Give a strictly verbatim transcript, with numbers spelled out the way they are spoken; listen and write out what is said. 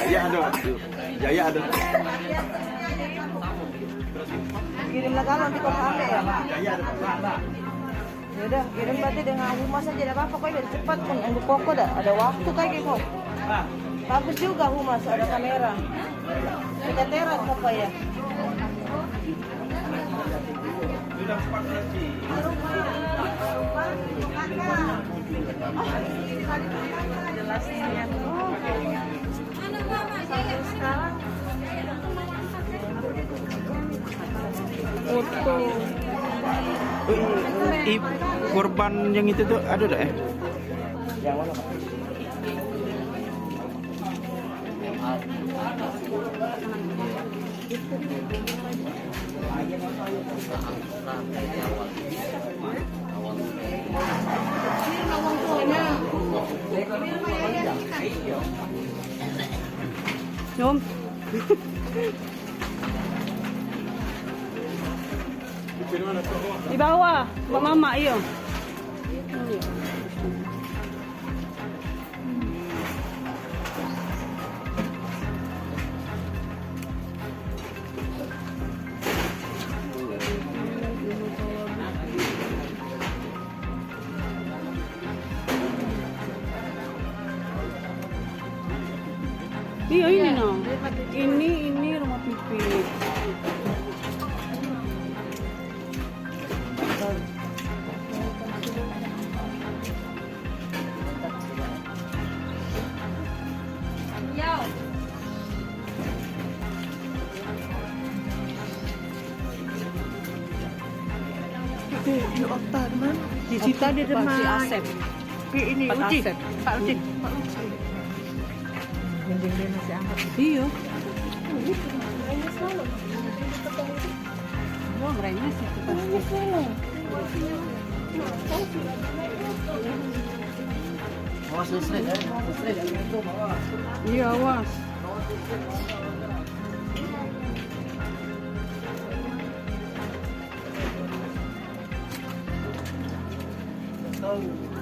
Ya ada. Ya, ya ada. Kirim lah kalau di kota ya. Ya, ya ada. Ya udah, kirim berarti dengan humas aja, dak apa-apa kok, biar cepat pun. Untuk koko dak ada waktu kayak gitu. Bagus juga humas ada kamera. Kita teras apa ya? Jelasnya. Foto. Eh, i-, korban yang itu tuh ada dak, eh? Nyom. Di bawah, buat mamak, iyo. Iyo, ini no. Ini, ini rumah pipi. Di otak di mana? Di situ ada. Pak Asep. Di ini, Pak Uci. Asep. Pak Uci. Pak Uci. Mending dia masih angkat. Iyo. Wah, merengos itu pasti. Awas listrik ya, listrik ya, itu awas. Iyo, awas. Tahu.